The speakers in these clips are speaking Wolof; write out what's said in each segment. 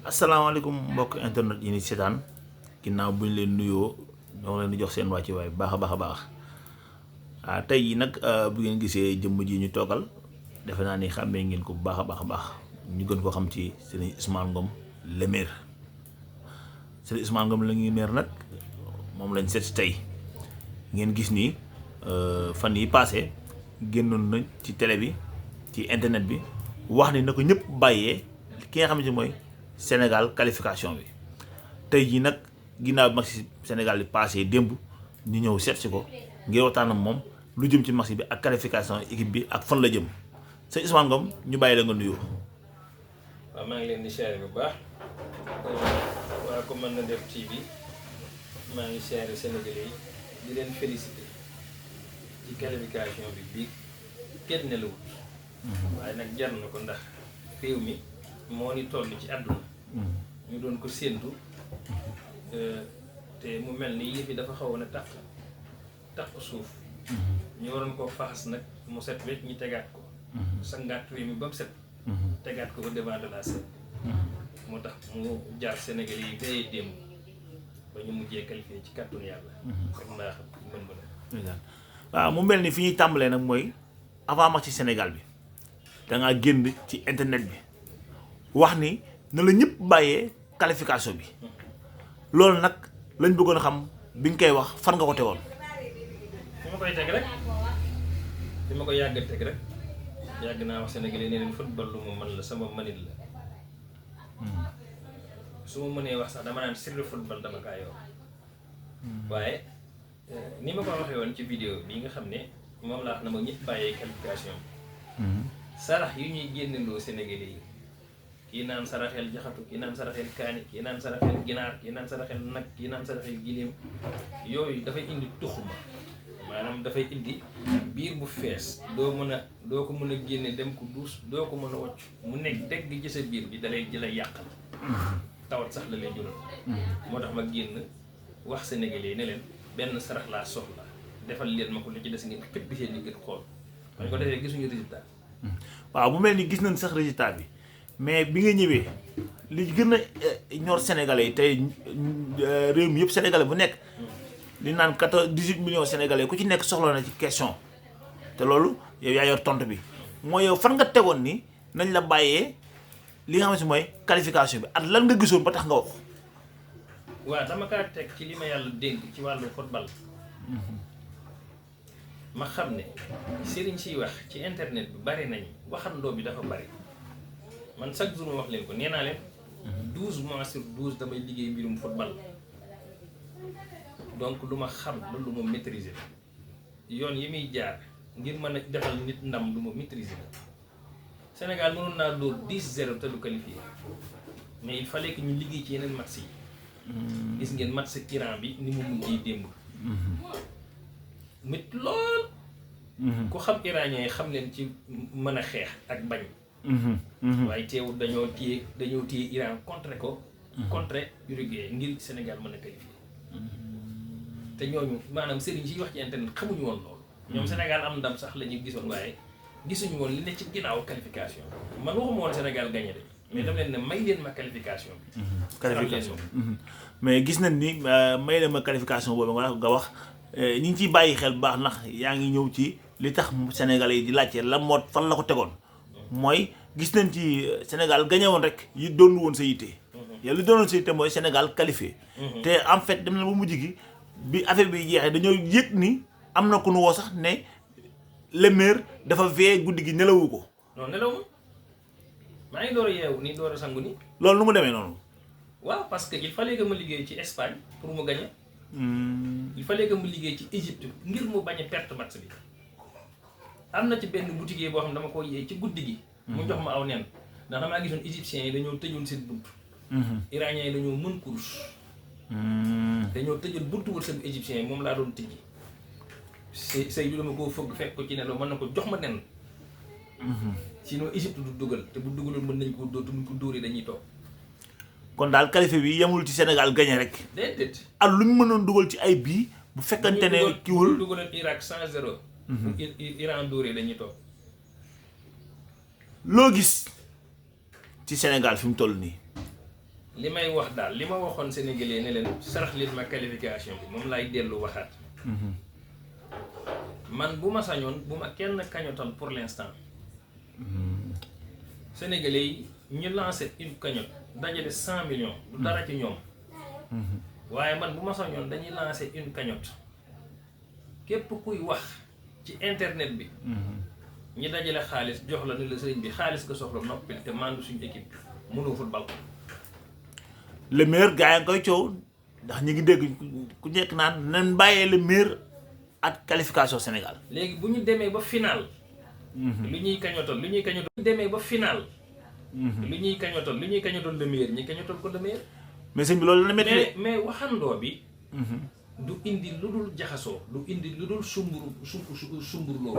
asalaamaaleykum mbokk internet yi ni seetaan ginnaaw bu ñu leen nuyoo ñoo ngi leen di jox seen wàcc waay baax a baax tey yi nag bu ngeen gisee jëmm ji ñu toogal defe naa ni xàmmee ngeen ko bu baax a baax ñu gën ko xam ci Serigne Ousmane Ngom le maire. Serigne Ousmane Ngom le maire nag moom lañ seet si tey ngeen gis ni fan yi passé génnoon na ci télé bi ci internet bi wax ni na ko ñëpp bàyyee ki nga xam ne mooy Sénégal qualification bi tey jii nag ginnaaw bi match Sénégal bi passé démb ñu ñëw seet si ko ngir waxtaan ak moom lu jëm ci match bi ak qualification équipe bi ak fan la jëm sëñ Ousmane Ngom ñu bàyyi la nga nuyoo. waaw maa ngi leen di siyaare bu baax waa ko mën na def TV maa ngi siyaare Sénégalais yi di leen félicité ci qualification bi bii kenn nelawut waaye nag jar na ko ndax réew mi moo ni toll ci àdduna ñu doon ko séentu te mu mel ni yëf yi dafa xawoon a taq suuf ñu waroon koo faxas nag mu set wecc ñu tegaat ko sangaat réew mi ba mu set tegaat ko au devant de la scène moo tax mu jaar Sénégal yi day démb ba ñu mujjee qualifié ci kàttanu yàlla ak mbaaxam mën waaw mu mel ni fi ñuy tàmbalee nag mooy avant match ci Sénégal bi dangaa génn ci internet bi wax ni na la ñëpp bàyyee qualification bi loolu nag lañ bëggoon a xam bi nga koy wax fan nga ko tegoon. fi ma koy teg rek fi ma koy yàgg teg rek yàgg naa wax Sénégalais ne leen football lu ma mën la sama manit la su ma mënee wax sax dama naan sur le football dama kaa yor waaye ni ma ko waxee woon ci vidéo bi nga xam ne moom laa wax na ma ñëpp bàyyee qualification bi sarax yu ñuy génneloo Sénégalais yi kii naan saraxel jaxatu kii naan saraxel kaani kii naan saraxel ginaar kii naan saraxel nag kii naan saraxel giléem yooyu dafay indi tuxuma maanaam dafay indi biir bu fees doo ko mën a génne dem ko duus doo ko mën a wocc mu nekk degg ci sa biir bi dalay jëlay yàqal tawat sax la lay jural moo tax ma génn wax Sénégalais ne leen benn sarax laa soxla defal leen ma ko li ci des ngeen xëpp bi seen di gën xool bañ ko defee gisuñu résultat waaw bu mel ni gis nañ sax résultat bi mais bi nga ñëwee li gën a ñor Sénégalais yi tey réew mi yëpp Sénégalais bu nekk li naan 18 millions Sénégalais ku ci nekk soxla na ci question te loolu yow yaa yor tontu bi mooy yow fan nga tegoon ni nañ la bàyyee li nga xam ne si mooy qualification bi at lan nga gisoon ba tax nga wax. waaw dama kaa teg ci li ma yàlla dénk ci wàllu football ma xam ne sëriñ siy wax ci internet bi bari nañ waxandoo bi dafa bari man chaque jour ma wax leen ko nee naa leen 12 mois sur 12 damay liggéey mbirum football donc lu ma xam la lu ma maîtriser yoon yi muy jaar ngir mën a defal nit ndam lu ma maîtriser la Sénégal mënoon naa dóor 10-0 te du qualifié mais il fallait que ñu liggéey ci yeneen match yi gis ngeen match Iran bi ni mu mujjee démb mit lool ku xam iranien yi xam leen ci mën a xeex ak bañ waaye teewul dañoo téye Iran contre ko contre Uruguay ngir Sénégal mën a qualifié te ñooñu maanaam sëriñ si wax ci internet xamuñu woon loolu ñoom Sénégal am ndam sax la ñu gisoon waaye gisuñu woon li ne ci ginnaaw qualification man waxuma woon Sénégal gagné de mais dama leen ne may leen ma qualification bi qualification mais gis nañ ni may leen ma qualification boobu nga wax ñi ngi ciy bàyyi xel bu baax ndax yaa ngi ñëw ci li tax Sénégalais yi di laajte la moo fan la ko tegoon mooy gis nañ ci Sénégal gagné woon rek yi doon woon sa yitte yow li doonoon sa yitte mooy Sénégal qualifié te en fait dem na ba mujj gi bi affaire bi jeexee dañoo yëg ni am na ku nu woo sax ne le maire dafa vee guddi gi nelawu ko. non nelawu maa ngi door a yeewu nii door a sangu nii. loolu nu mu demee noonu. waaw parce que il fallait que ma liggéey ci Espagne pour mu gagner. il fallait que mu liggéey ci Égypte ngir mu bañ a perte match bi. am na ci benn boutique boo xam ne dama ko yee ci guddi gi. mu jox ma aw nen ndax damaa gisoon égyptiens yi dañoo tëjoon seen bunt. iraniens yi dañoo mën kurus. dañoo tëjoon buntu wërsëgu égyptiens yi moom laa doon tijji. say bi dama koo fëgg fekk ko ci ne mën na ko jox ma nen. sinon Égypte du dugal te bu dugaloon mën nañ ko dóor te muñ ko dóoree dañuy toog. kon daal qualifié bi yemul ci Sénégal gagné rek. déedéet. ak lu ñu mënoon dugal ci ay bii bu fekkante ne kiwul bu dugaloon Irak 100-0. Iran dóoree dañuy toog. loo gis ci Sénégal fi mu toll nii li may wax daal li ma waxoon Sénégalais ne leen sarax leen ma qualification bi moom laay dellu waxaat. man bu ma sañoon bu ma kenn kañotal pour l'instant. Sénégalais yi ñu lancé une cagnotte dajale 100 millions. du dara ci ñoom. waaye man bu ma sañoon dañuy lancé une cagnotte képp kuy wax ci internet bi. ñi dajale xaalis jox la ne la sëriñ bi xaalis nga soxla noppil te mandu suñu équipe mënoo football. le maire gars yi nga koy coow ndax ñu ngi dégg ku nekk naan nañ bàyyee le maire ak qualification Sénégal. léegi bu ñu demee ba final. li ñuy kañotal li ñuy kañotal. bu ñu demee ba final. li ñuy kañotal le maire ñi kañotal ko le maire. mais sëñ bi loolu la métti mais waxandoo bi. du indi lu dul jaxasoo du indi lu dul sumburloo.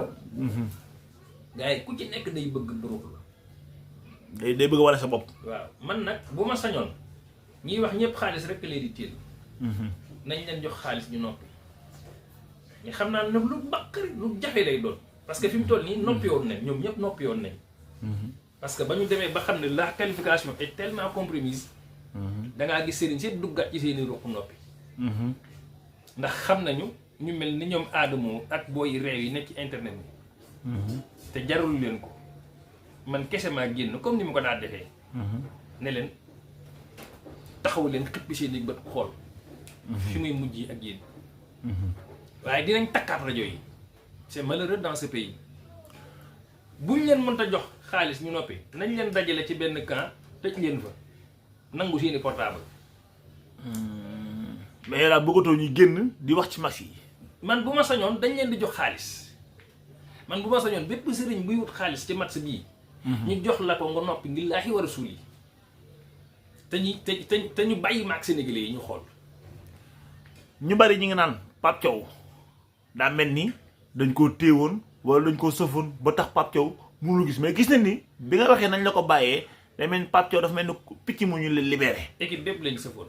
gars yi ku ci nekk day bëgg nduruk la. day bëgg wala sa bopp. waaw man nag bu ma sañoon ñiy wax ñëpp xaalis rek leen di téel. nañ leen jox xaalis ñu noppi. ñu xam naa nag lu baqari lu jafe lay doon parce que fi mu toll nii noppi woon nañ ñoom ñëpp noppi woon nañ. parce que ba ñu demee ba xam ne la qualification est tellement compromise. dangaa gis sëriñ si duggaat ci seeni ruq noppi. ndax xam nañu ñu mel ni ñoom aadamoo ak booy réew yi nekk ci internet bi. te jarul leen ko man kese maa génn comme ni ma ko daa defee. ne leen taxaw leen xippi seen i bët xool. fi muy mujj ak yéen. waaye dinañ takkaat rajo yi c'est malheureux dans ce pays buñ leen mënta jox xaalis ñu noppi nañ leen dajale ci benn camp tëj leen fa nangu seeni portable. mais yow daal bëggatoo ñu génn di wax ci match yi. man bu ma sañoon dañ leen di jox xaalis man bu ma sañoon bépp sëriñ buy wut xaalis ci match bii. ñu jox la ko nga noppi ngillaahi wa rasuuli te ñu bàyyi maag Sénégalais yi ñu xool. ñu bari ñu ngi naan Pape Thiaw daa mel ni dañ koo téewoon wala dañ koo sëfoon ba tax Pape Thiaw mënul gis mais gis nañ ni bi nga waxee nañ la ko bàyyee day mel ni Pape Thiaw dafa mel ni picc mu ñu leen libéré. équipe bépp lañ sëfoon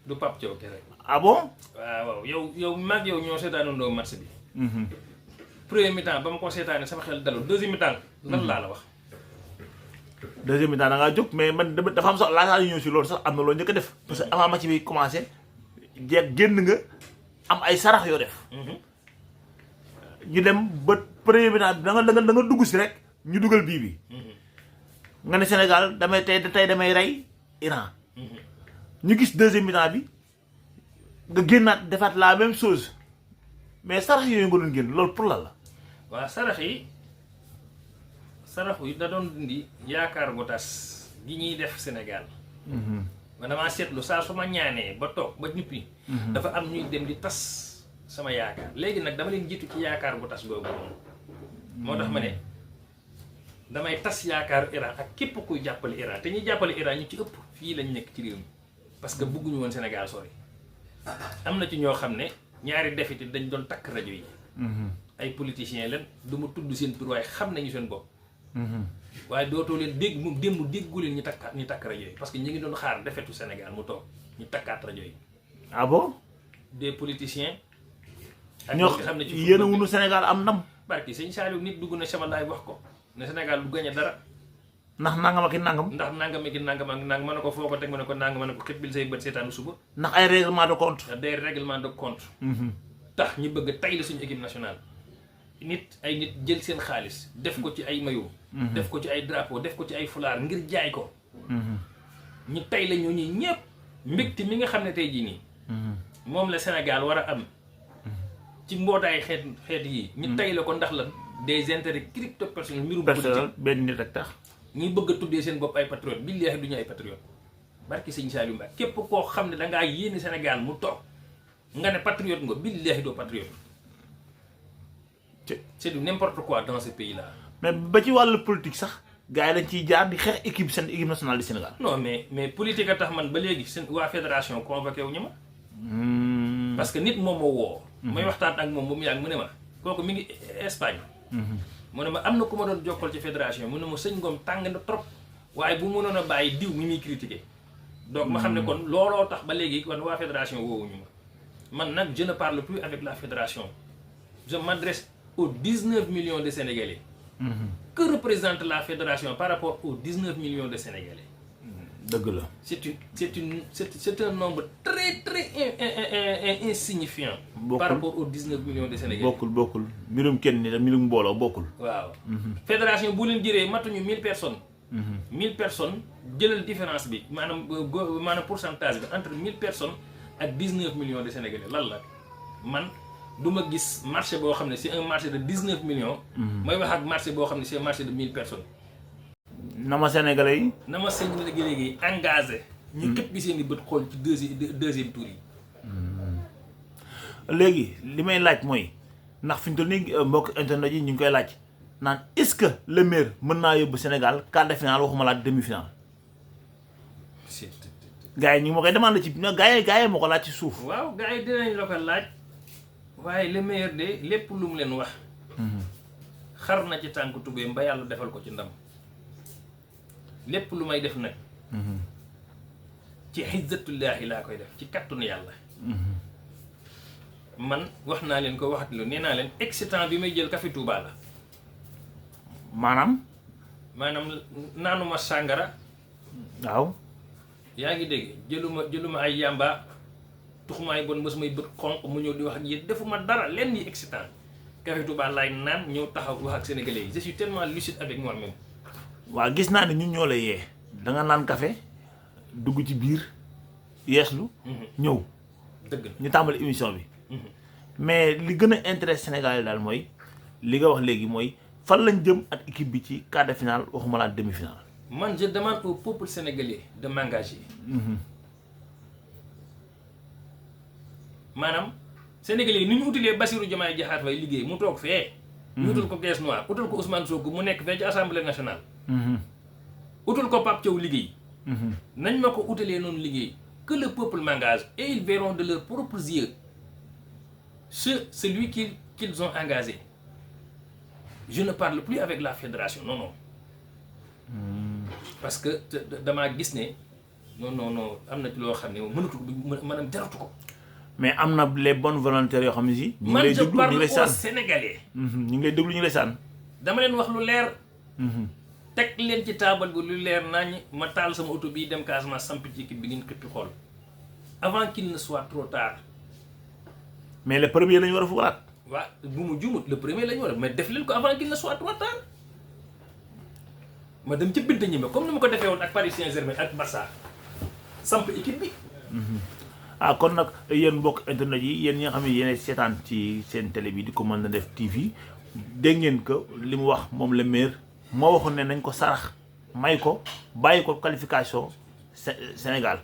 du Pape Thiaw kese. ah bon. waaw yow maag yow ñoo seetaanandoo match bi. premier mi-temps ba ma ko seetaanee sama xel dalul deuxième mi-temps lan laa la wax. deuxième mi-temps da ngaa jóg mais man dafa am sax laataa ñu ñëw si loolu sax am na loo njëkk a def. parce que avant match bi commencé génn nga am ay sarax yoo def. ñu dem ba premier mi-temps bi da nga dugg si rek ñu dugal bii bi. nga ne Sénégal tey damay rey Iran. ñu gis deuxième mi-temps bi nga génnaat defaat la même chose mais sarax yooyu nga doon génn loolu pour la la. waaw sarax yi da doon dindi yaakaar gu tas gi ñuy def Sénégal. man damaa seetlu saa su ma ñaanee ba toog ba ñuppi. dafa am ñuy dem di tas sama yaakaar léegi nag dama leen jiitu ci yaakaar gu tas googu noonu. moo tax ma ne damay tas yaakaar Iran ak képp kuy jàppale Iran te ñuy jàppale Iran ñu ci ëpp fii lañ nekk ci réew mi parce que bëgguñu woon Sénégal sori. am na ci ñoo xam ne ñaari defiti dañ doon takk rajo yi. ay politiciens leen du ma tudd seen tur waaye xam nañu seen bopp. waaye dootoo leen dégg moom démb déggu leen ñu takk rajo yi parce que ñu ngi doon xaar defetu Sénégal mu toog ñu takkaat rajo yi. ah bon. des politiciens. ak ñoo xam ne ci yéen a wunu Sénégal am ndam. barki sëñ Saliou nit dugg na sama laay wax ko ne Sénégal du gañe dara. ndax nangam ak i nangam. ndax nangam ak i nangam ak nangam mën na ko foo ko teg mën na ko nangam mën na ko xëpbil say bët seetaanu suba. ndax ay règlement de compte. des règlements de compte. tax ñu bëgg a tay la suñu équipe nationale. nit jël seen xaalis def ko ci ay maillot. def ko ci ay drapeau def ko ci ay fulaar ngir jaay ko. ñu tay la ñoo ñuy ñëpp mbégte mi nga xam ne tey jii nii. moom la Sénégal war a am. ci mbootaay xeet yi. ñu tay la ko ndax la des intérêts crypto personnels mbirum politique benn nit ak tax. ñuy bëgg a tuddee seen bopp ay patriote billaahi du ñu ay patriote barki sëñ Saliou Mbacké képp koo xam ne dangaa yéene Sénégal mu toog nga ne patriote nga billaahi doo patriote. c'est du n'importe quoi dans ce pays là. mais ba ci wàllu politique sax gars yi dañ ciy jaar di xeex seen équipe nationale du Sénégal. non mais politique a tax man ba léegi seen waa fédération convoqué wu ñu ma. parce que nit moom moo woo. may waxtaan ak moom mu yàgg mu ne ma kooku mi ngi Espagne. mu ne ma am na ku ma doon jokkal ci fédération mu ne ma sëñ Ngom tàng na trop waaye bu mënoon a bàyyi diw mi muy critiqué. donc ma xam ne kon looloo tax ba léegi kon waa fédération woowuñu ma man nag je ne parle plus avec la fédération je m'adresse aux 19 millions de Sénégalais. Que représente la fédération par rapport aux 19 millions de Sénégalais. dëgg la. c'est un nombre très insignifiant. par rapport aux 19 millions de Sénégalais. bokkul mbirum kenn ni da mbirum mbooloo bokkul. waaw. fédération bu leen jëree matuñu 1000 personnes. 1000 personnes jëlal différence bi maanaam pourcentage bi entre 1000 personnes ak 19 millions de Sénégalais lan la man du ma gis marché boo xam ne c'est un marché de 19 millions. mooy wax ak marché boo xam ne c'est un marché de 1000 personnes. na ma Sénégalais yi. na ma Sénégalais yi engagé. ñu képp gisee ni bët xool ci deuxième tour yi. léegi li may laaj mooy ndax fi ñu toll nii mbokk internet yi ñu ngi koy laaj naan est-ce que le maire mën naa yóbbu Sénégal quart de finale waxuma la demi-finale. gars yi ñu ngi ma koy demandé ci gars yi ma ko laaj ci suuf. waaw gars yi dinañ la ko laaj waaye le maire de lépp lu mu leen wax. xar na ci tànk tubéem ba yàlla defal ko ci ndam. lépp lu may def nag. ci izzatullaahi laa koy def ci kattanu yàlla. man wax naa leen ko waxat lu nee naa leen excitant bi may jël café Touba la. maanaam naanuma sàngara. waaw. yaa ngi dégg jëluma ay yàmba tuxumaay bon mës may bët xonq mu ñëw di wax ak yéen defuma dara lenn yi excitant café Touba laay naan ñëw taxaw wax ak sénégalais yi je suis tellement lucide avec moi-même. waaw gis naa ne ñun ñoo la yee da nga naan café dugg ci biir yeeslu. ñëw. dëgg ñu tàmbali émission bi. mais li gën a intéressé Sénégal yi daal mooy li nga wax léegi mooy fan lañ jëm ak équipe bi ci quart de finale waxuma la demi-finale. man je demande au peuple sénégalais de m'engager. maanaam sénégalais yi ni ñu utilee Bassirou Diomaye Diakhar Faye liggéey mu toog fee. ñu utal ko caisse noire utal ko Ousmane Sonko mu nekk fee ci assemblée nationale. utal ko Pape Thiaw liggéey. nañ ma ko utalee noonu liggéey que le peuple m'engage et ils verront de leurs propres yeux celui qu'ils ont engagé. Je ne parle plus avec la fédération non. parce que damaa gis ne non am na ci loo xam ne mënatu ko maanaam jaratu ko. mais am na les bonnes volontaires yoo xam ne si. ñu ngi lay déglu man je parle aux Sénégalais. ñu ngi lay déglu ñu ngi lay sànn. dama leen wax lu leer. teg leen ci taabal bi lu leer nañ ma taal sama oto bii dem Casamance samp ci équipe bi ngeen xippi xool avant qu'il ne soit trop tard. mais le premier la ñu war a fukalaat. waaw bu mu jumut le premier la ñu war a mais def leen ko avant qu'il ne soit trop tard. ma dem ci bint ñi comme ni ma ko defee woon ak Paris Saint-Germain ak Barça samp équipe bi. ah kon nag yéen mbokk internet yi yéen ñi nga xam ne yéen seetaan ci seen télé bi di ko mën na def TV dégg ngeen ko li mu wax moom le maire moo waxoon ne nañ ko sarax may ko bàyyi ko qualification Sénégal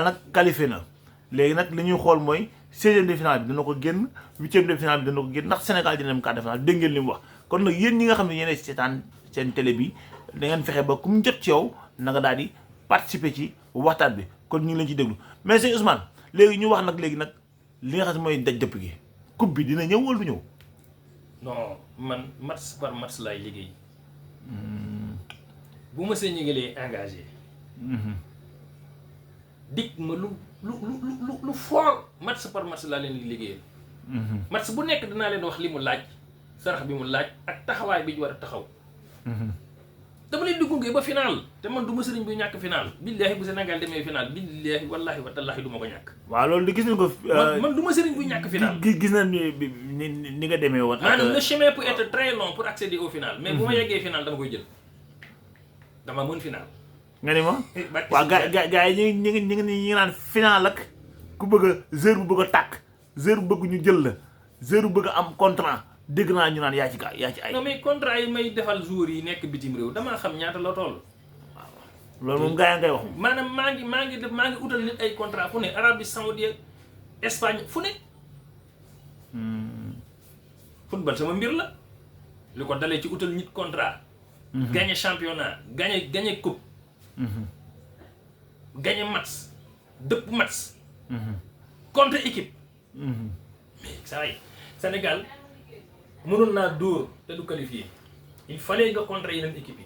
nag qualifié na léegi nag li ñuy xool mooy 16e de finale bi dana ko génn 8e de finale bi dana ko génn ndax Sénégal dina dem quart de finale dégg ngeen li mu wax kon nag yéen ñi nga xam ne yéen seetaan seen télé bi da ngeen fexe ba ku mu jot ci yow na nga daal di participer ci waxtaan bi kon ñu ngi leen ci déglu mais sëñ Ousmane léegi ñu wax nag léegi nag li nga xam ne mooy daj dëpp gi coupe bi dina ñëw wala du ñëw. non man match par match laay liggéey bu ma see ñëgalee engagé. dig ma lu fort match par match laa leen di liggéeyal. match bu nekk dinaa leen wax li mu laaj sarax bi mu laaj ak taxawaay bi ñu war a taxaw. dama leen di gunge ba final te man du ma sëriñ bu ñàkk final billaahi bu Sénégal demee final billaahi wallaahi wa tallaahi du ma ko ñàkk. waaw loolu di gis nañ ko. man du ma sëriñ bu ñàkk final. gis nañ ni nga demee woon. maanaam le chemin peut être très long pour accéder au final. mais bu ma yeggee final dama koy jël dama mën final. nga ni ma waaw gaa yi ñu ngi naan final ak ku bëgg a joueur bu bëgg a tàkk joueur bu bëgg ñu jël la joueur bu bëgg a am contrat. dégg naa ñu naan yaa ci ay. non mais contrat yi may defal joueurs yi nekk bitim réew damaa xam ñaata la toll. waaw loolu moom gaa yaa ngay wax. maanaam maa ngi utal nit ay contrat fu ne Arabie Saoudite Espagne fu ne. football sama mbir la. li ko dalee ci utal nit contrat. gagné championnat gagné coupe. gagné match dëpp match. contre équipe. mais saa yi Sénégal. mënoon naa dóor te du qualifié il fallait nga contre yeneen équipe yi.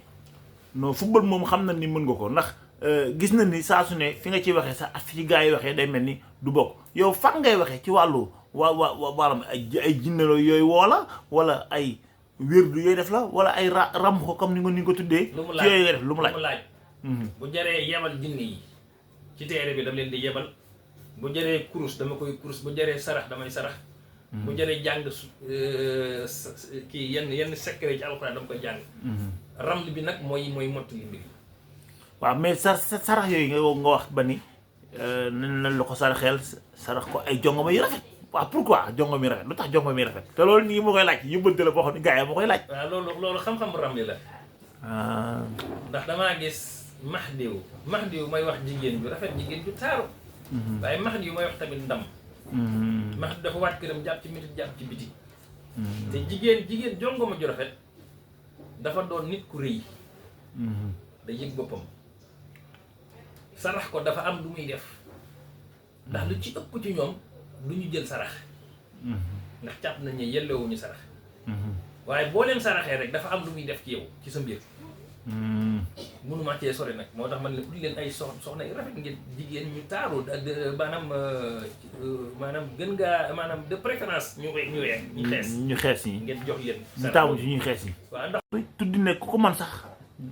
non football moom xam na ni mën nga ko ndax gis na ni saa su ne fi nga ciy waxee sax fi ci gars yi waxee day mel ni du bokk yow fan ngay waxee ci wàllu wàllam ay jinnelo yooyu wala ay wérdu yooyu def la wala ay ram ko comme ni nga ko tuddee. lu mu laaj yooyu ngay def lu mu laaj. bu jaree yebal jinne yi ci téere bi dama leen di yebal bu jaree kurus dama koy kurus bu jaree sarax damay sarax bu jaree jàng kii yenn secret ci alxuraan dama koy jàng raml bi nag mooy mottali mbir. waaw mais sarax yooyu nga wax ba ni nan la ko saraxeel sarax ko ay jongoma yu rafet. waaw pourquoi jongoma yu rafet lu tax jongoma yu rafet te loolu nii ma koy laaj yóbbante la boo xam ne gars yi ma koy laaj. waaw loolu xam-xam ramli la. ndax damaa gis Mahdiw may wax jigéen ju rafet jigéen ju taaru. waaye Mahdiw may wax tamit ndam. Mahdiw dafa waat këram jàpp ci mitit jàpp ci biti. te jigéen jongoma ju rafet dafa doon nit ku rëy. da yëg boppam. sarax ko dafa am lu muy def ndax lu ci ëpp ci ñoom du ñu jël sarax ndax càpp nañ ne yellewuñu sarax waaye boo leen saraxee rek dafa am lu muy def ci yow ci sa mbir mënuma cee sori nag moo tax man ne ut leen ay soxna yu rafet ngeen jigéen ñu taaru maanaam gën ngaa maanaam de préférence ñu xees ñi ngeen jox leen ñu taamu ci ñuy xees ñi waaw ndax tuddi ne ku ko man sax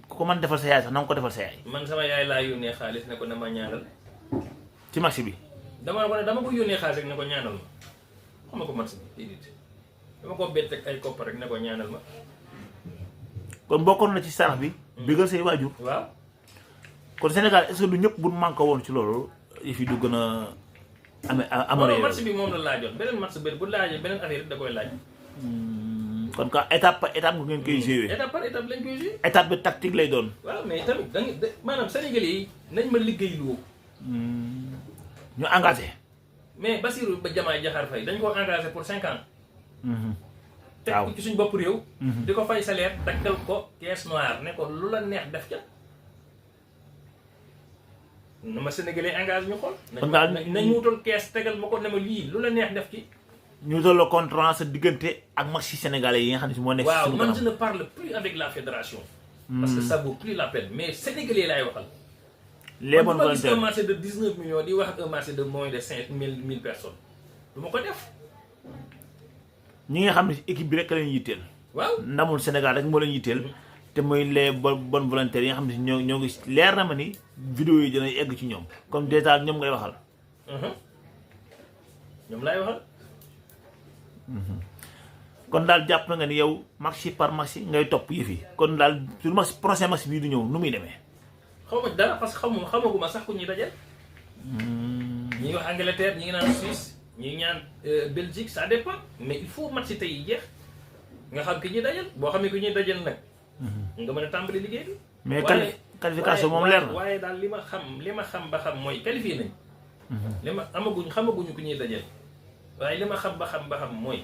ku ko man defal sa yaay sax na nga ko defal sa yaay. man sama yaay laa yónnee xaalis ne ko na ma ñaanal ci marché bi dama ko yónnee xaalis rek ne ko ñaanal ma xam nga ko marché bi déedéet dama ko bett ak ay koppar rek ne ko ñaanal ma kon bokkoon na ci sarax bi bégal say waajur. waaw kon Sénégal est-ce que du ñëpp bu manqué woon ci loolu yëf yi du gën a amee marché bi moom la laajoon beneen marché bi bu laajee beneen affaire da koy laaj. kon ka étape par étape nga ngeen koy joué. étape par étape lañ koy joué. étape bi tactique lay doon. waaw mais tamit maanaam Sénégalais yi nañ ma liggéeyloo. ñu engagé. mais Bassirou Diomaye Diakhar Faye dañ ko engagé pour 5 ans. teg waaw ko ci suñ bopp réew. di ko fay salaire daggal ko caisse noire ne ko lu la neex def ca. na ma Sénégalais engagé ñu xool. kon daal nañ wutal caisse tegal ma ko ne ma lii lu la neex def ci. ñu doon le contrat sa diggante ak match sénégalais yi nga xam ne si moo nekk. waaw man je ne parle plus avec la fédération. parce que ça vaut plus la peine mais sénégalais laay waxal. les bonnes volontés man un marché de 19 millions di wax un marché de moins de 5 000 personnes du ma ko def. ñi nga xam ne équipe bi rek lañu yitteel. waaw ndamul Sénégal rek moo leen yitteel. te mooy les bonnes volontés yi nga xam ne si ñoo ngi leer na ma ni vidéo yi dina egg ci ñoom comme déjà ñoom ngay waxal. ñoom laay waxal. kon daal jàpp nga ni yow match par match ngay topp yëf yi kon daal sur match prochain match bii du ñëw nu muy demee. xaw ma dara parce que xamaguma sax ku ñuy dajal. ñi wax Angleterre ñi ngi naan Suisse ñi ñaan Belgique ça dépend mais il faut match tey jeex nga xam ki ñuy dajal boo xamee ki ñuy dajal nag. nga mën a tàmbali liggéey bi. mais qualification moom leer na waaye daal li ma xam ba xam mooy qualifié nañ. li ma xamaguñu ku ñuy dajal waaye li ma xam ba xam mooy.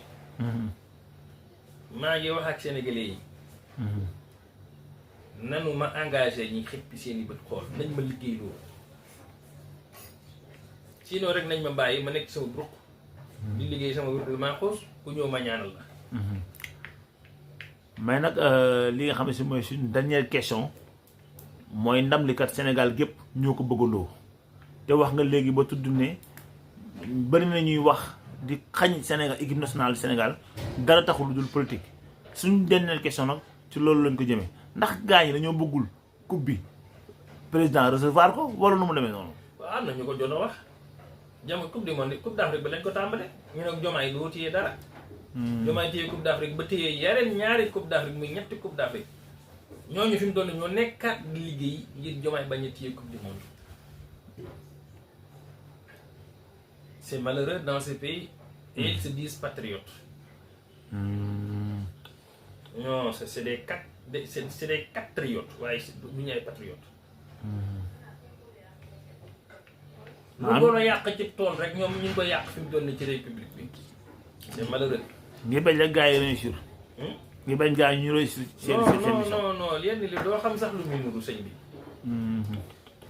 maa ngi wax ak sénégalais yi. nanu ma engagé ñi xippi seen i bët xool nañ ma liggéey loolu. sinon rek nañ ma bàyyi ma nekk sama ruq. di liggéey sama wér maa xoos ku ñëw ma ñaanal la. mais nag li nga xam ne si mooy suñu dernière question mooy ndam li kat Sénégal gépp ñoo ko bëggandoo te wax nga léegi ba tudd ne bari na ñuy wax di xañ Sénégal équipe nationale du Sénégal dara taxul lu dul politique suñu dernière question nag ci loolu lañ ko jëmee ndax gars yi dañoo bëggul coupe bi président recevoir ko wala nu mu demee noonu. waaw am na ñu ko doon wax jamono coupe du monde coupe d'Afrique ba lañ ko tàmbale ñu ne Diomaye doo téye dara. Diomaye téye coupe d'Afrique ba téye yeneen ñaari coupe d'Afrique muy ñetti coupe d'Afrique ñooñu fi mu doon ñoo nekkaat di liggéey ngir Diomaye bañ a téye coupe du monde. C'est malheureux dans ce pays et ils se disent patriotes. Non, c'est des patriotes waaye du ñu ay patriotes. lu doon a yàq ci tool rek ñoom ñu ngi ko yàq fi mu doon ci république bi c'est malheureux. ngi bañ la gars yi réussir. ngi bañ gars yi ñu réussir. seen non yenn li doo xam sax lu muy nuru sëñ bi.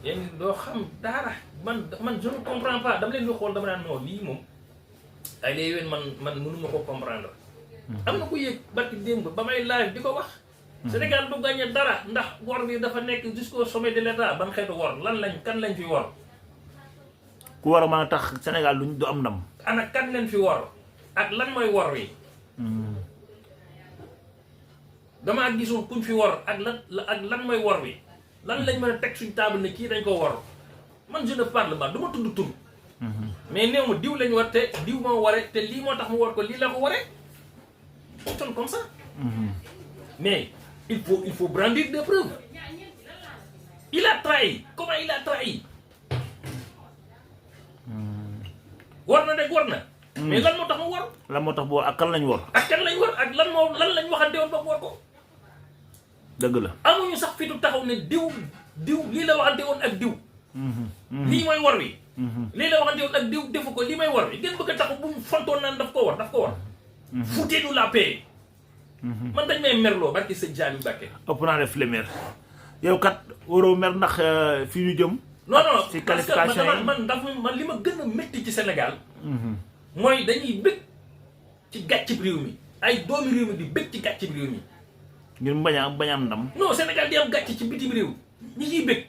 yenn doo xam dara man je ne comprends pas dama leen di xool dama naan non lii moom ay léegi yéen man mënuma ko comprendre. am na ku yëg barki démb ba may live di ko wax. Sénégal du gagné dara ndax wor bi dafa nekk jusqu'au sommet de l'état ban xeetu wor kan lañ fi wor. ku war a mën a tax Sénégal du am ndam. ana kan lañ fi wor ak lan mooy wor wi. damaa gisul kuñ fi wor ak lan mooy wor wi lan lañ mën a teg suñ table ne kii dañ ko war man je ne parle pas du ma tudd tur mais néew ma diw lañ war te diw moo ware te lii moo tax mu war ko lii la ko waree fonctionne comme ça mais il faut brandir des preuves il a trahi comment il a trahi war na rek war na mais lan moo tax mu war lan moo tax bu war ak kan lañ war ak kan lañ war ak lan lañ waxante woon ba mu war ko dëgg la amuñu sax fitu taxaw ne diw lii la waxante woon ak diw lii mooy war wi lii la waxante woon ak diw defu ko lii mooy war wi ngeen bëgg a taxaw bu mu fontoon naan daf ko war foutez-nous la paix man dañ may merloo barki sëñ Jaali Mbàkke ëpp naa def flemer yow kat waroo mer ndax fii ñu jëm non ci parce que qualification yi man li ma gën a métti ci Sénégal mooy dañuy bëgg ci gàccib réew mi ay doomi réew mi di bëgg ci gàccib réew mi ngir bañ am ndam non Sénégal di am gàcc ci bitim réew ñi ciy bëgg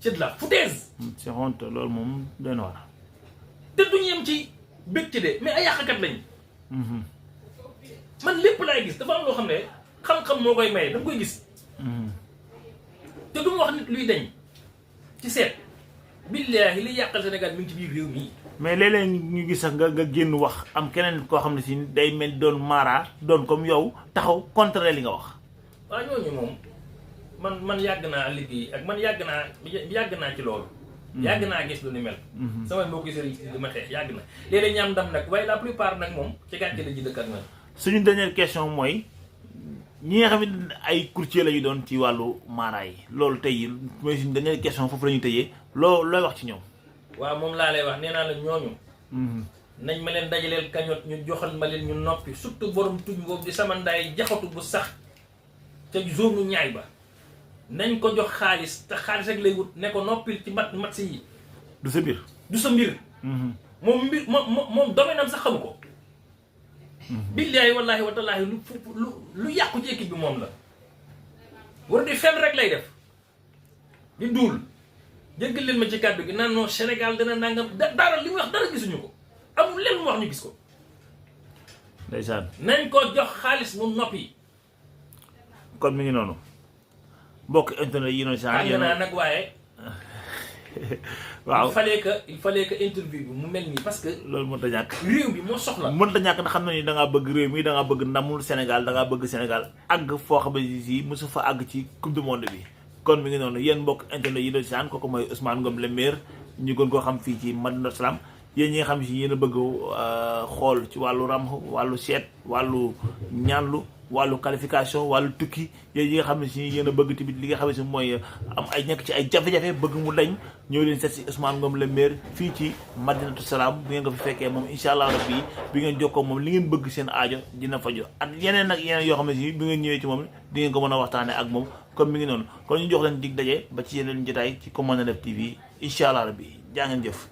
c'est de la foutaise c'est honte loolu moom doy na war te duñu yem ci bëgg ci de mais ay yàqkat lañ man lépp laay gis dafa am loo xam ne xam-xam moo koy maye da nga koy gis te du ma wax nit luy dañ ci seet billaahi li yàqal Sénégal mi ngi ci biir réew mi mais léeg-léeg ñu gis sax nga génn wax am keneen koo xam ne si day mel doon mara doon comme yow taxaw contre li nga wax waaw ñooñu moom man yàgg naa liggéey ak man yàgg naa ci loolu yàgg naa gis lu ni mel samay mbokki sëriñ si dama xeex yàgg na léeg-léeg ñaam ndam nag waaye la plupart nag moom ci gàcce la ji dëkkat na suñu dernière question mooy ñi nga xam ne ay courtier la ñu doon ci wàllu mara yi loolu tey mooy suñu dernière question foofu la ñuy tëjee looy wax ci ñoom waaw moom laa lay wax nee naa la ñooñu nañ ma leen dajaleel kañot ñu joxal ma leen ñu noppi surtout borom tuñ boobu di sama ndaay jaxatu bu sax ca zone ñaay ba nañ ko jox xaalis te xaalis rek lay wut ne ko noppil ci mat si yi du sa mbir du sa mbir moom domaine am sax xamu ko billaahi wallaahi wa tallaahi lu yàqu ci équipe bi moom la war di fenn rek lay def di duul jéggal leen ma ci kàddu gi naan non Sénégal dana nangam dara li muy wax dara gisuñu ko amul leen mu wax ñu gis ko ndeysaan nañ ko jox xaalis mu noppi kon mi ngi noonu mbokk internet yi noonu sax naa nag waaye waaw il fallait que interview bi mu mel nii parce que loolu mënut a ñàkk réew bi moo soxla mënut a ñàkk ndax xam na ni da ngaa bëgg réew mi da ngaa bëgg ndamul Sénégal da ngaa bëgg Sénégal àgg foo xam ne si mosu fa àgg ci coupe du monde bi kon mi ngi noonu yéen mbokk internet yi doon saan kooku mooy Ousmane Ngom le maire ñu gën koo xam fii ci Madinatu Salaam yéen ñi nga xam si yéen a bëgg xool ci wàllu ram wàllu seet wàllu ñaanlu wàllu qualification wàllu tukki yéen ñi nga xam ne si yéen a bëgg tamit li nga xam ne si mooy am ay nekk ci ay jafe-jafe bëgg mu dañ ñëw leen seet si Ousmane Ngom le maire fii ci Madinatu Salaam bu ngeen ko fi fekkee moom incha allah rabbi bi ngeen jokkoo moom li ngeen bëgg seen aajo dina faju ak yeneen ak yeneen yoo xam ne si bi ngeen ñëwee ci moom di ngeen ko mën a waxtaane ak moom comme mi ngi noonu kon ñu jox leen dig daje ba ci yeneen jotaay ci Comme Mën Na Def TV incha allah rabbi jaa ngeen jëf